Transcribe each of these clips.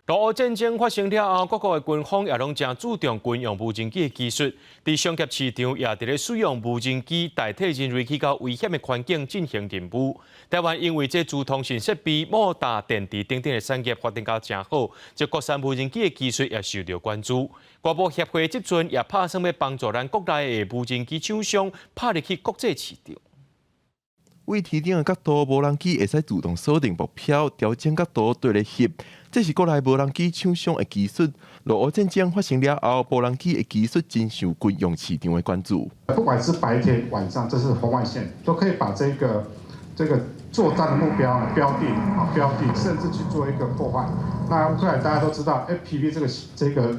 俄烏戰爭發生了後，各國的軍方也攏誠注重軍用無人機的技術，佇商業市場也佇咧使用無人機代替人類去到危險的環境進行任務。台灣因為這資通訊設備、摩打、電池等等的產業發展到誠好，這國產無人機的技術也受著關注。國無協會這陣也拍算欲幫助咱國內的無人機廠商拍入去國際市場。對天頂的角度，無人機會使自動鎖定目標，調整角度綴咧翕。這是國內無人機廠商的技術。俄烏戰爭發生了後，無人機的技術真受軍用市場的關注。不管是白天晚上，這是紅外線，都可以把這個作戰的目標標定啊標定，甚至去做一個破壞。那烏克蘭大家都知道，FPV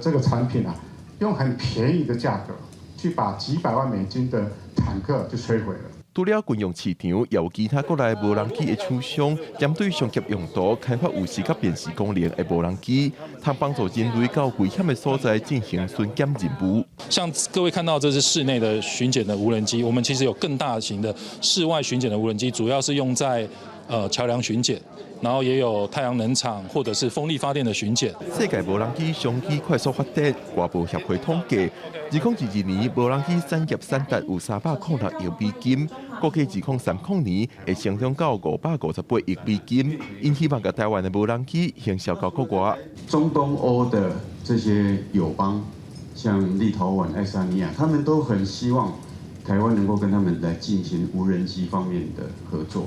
這個產品啊，用很便宜的價格去把幾百萬美金的坦克就摧毀了。除了軍用市場，也有其他國內無人機的廠商，針對商業用途開發有視覺辨識功能的無人機，通幫助人類到危險的所在進行巡檢任務。像各位看到，這是室內的巡檢的無人機，我們其實有更大型的室外巡檢的無人機，主要是用在橋梁巡檢，然後也有太陽能廠或者是風力發電的巡檢。世界無人機商機快速發展，外貿協會統計，2022年無人機產業產值有306億美金，估計2030年會成長到558億美金。𪜶希望共台灣的無人機行銷到國外。中東歐的這些友邦，像立陶宛、愛沙尼亞，他們都很希望台灣能夠跟他們來進行無人機方面的合作。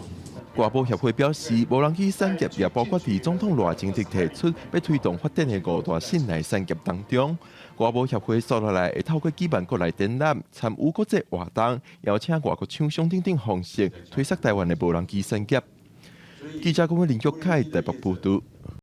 外貿協會表示，無人機產業也包括佇總統賴清德提出欲推動發展的五大信賴產業當中。外貿協會紲落來會透過舉辦國內展覽、參與國際活動，邀請外國廠商等等方式推銷台灣的無人機產業。記者郭林玉凱台北報導。